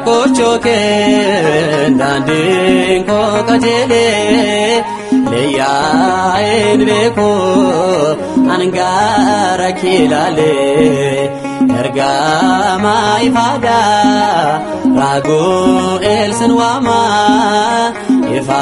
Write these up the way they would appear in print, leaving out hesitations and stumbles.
Kochoo kee daandiin koo qajeelee leeyyaa'een beeku angaara kilaalee ergama ifaadhaa raaguu eelsin waamaa ifa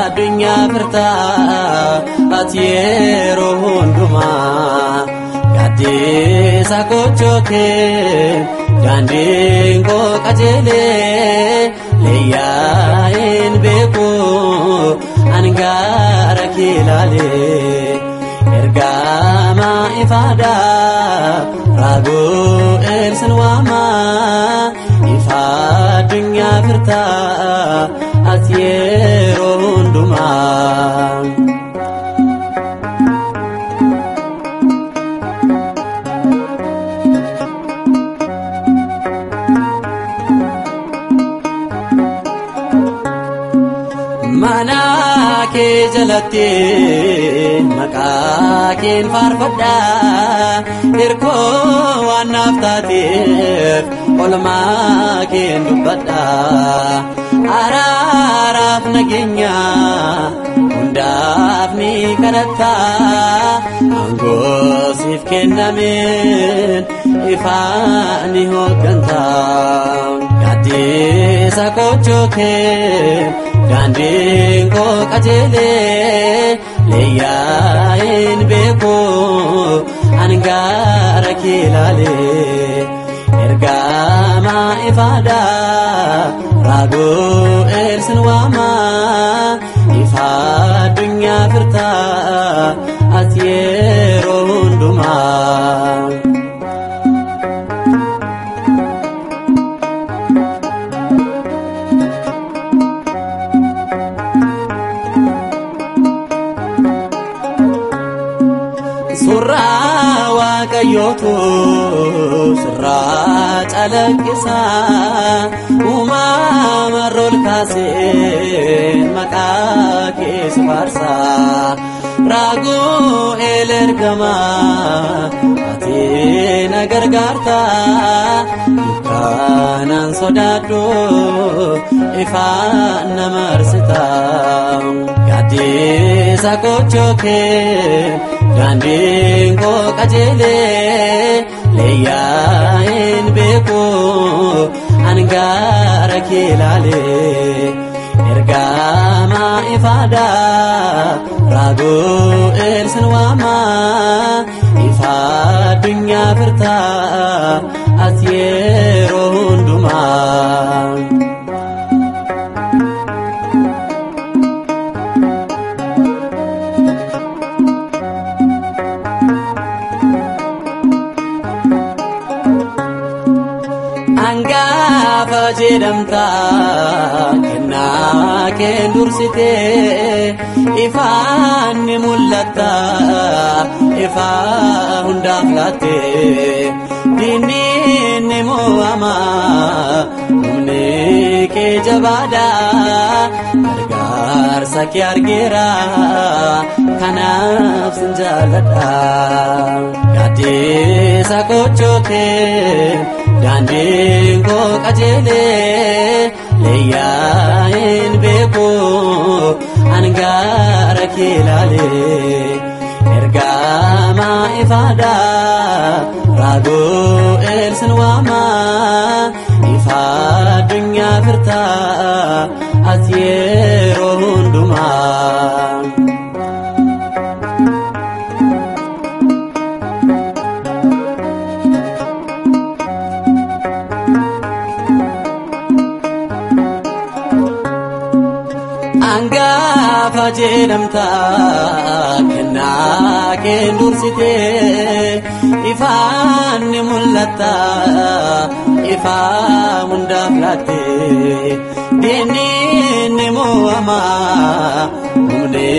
addunyaa firtaa ati yeroo hundumaa gaaddisa kochoo kee daandiin koo qajeelee leeyyaa'een beeku angaara kilaalee ergama ifaadhaa raaguu eelsin waamaa ifa addunyaa firtaa ati yeroo hundumaa. Mana kee jalatti maqaa keen faarfadhaa hirkoo waan naaf taateef olmaa keen dubbadhaa araaraaf nageenya hundaaf ni kadhattaa aangoo siif kennameen ifaa ni hooggantaa gaaddisa kochoo kee daandiin koo qajeelee leeyyaa'een beeku angaara kilaalee ergama ifaadhaa raaguu eelsin waamaa ifa addunyaa firtaa ati yeroo hundumaa. Suuraa Waaqayyootu sirraa calaqqisaa uumama ol kaasee maqaa kee si faarsaa raaguu eel ergamaa ati na gargaartaa dukkanaan sodaadhu ifaan na marsitaa gaaddisa kochoo kee daandiin koo qajeelee leeyyaa'een beeku angaara kilaalee ergama ifaadhaa raaguu eelsin waamaa ifa addunyaa firtaa ati yeroo hundumaa. Angaafa jedhamtaa kennaa keen dursitee ifaan ni mul'atta ifaa hundaaf laattee diinni ni mo'ama humni kee jabaadhaa gargaarsa kee argeera kanaaf sin jaalladha gaaddisa kochoo kee daandiin koo qajeelee leeyyaa'een beeku angaara kilaalee ergama ifaadhaa raaguu eelsin waamaa ifa addunyaa firtaa ati yeroo hundumaa. Angaafa jedhamtaa kennaa keen dursitee ifaan ni mul'atta ifaa hundaaf laattee diinni ni mo'ama humni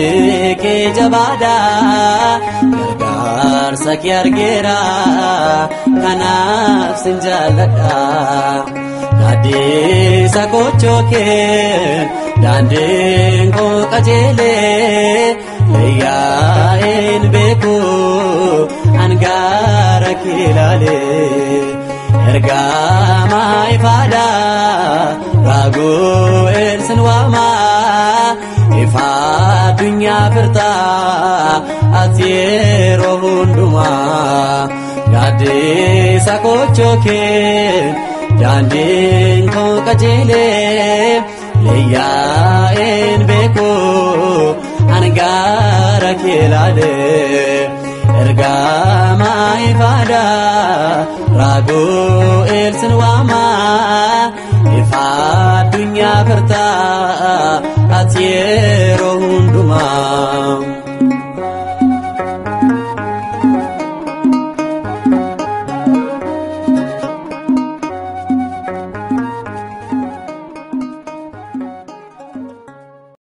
kee jabaadhaa gargaarsa kee argeera kanaaf sin jaalladha gaaddisa kochoo kee daandiin koo qajeelee leeyyaa'een beeku angaara kilaalee. Ergamaa ifaadhaa Raagu'eel sin waamaa ifa addunyaa firtaa ati yeroo hundumaa gaaddisa koochoo kee daandiin koo qajeelee leeyyaa'een beeku angaara kee laalee ergamaa ifaadhaa Raagu'eel sin waamaa ifa addunyaa firtaa ati yeroo hundumaa.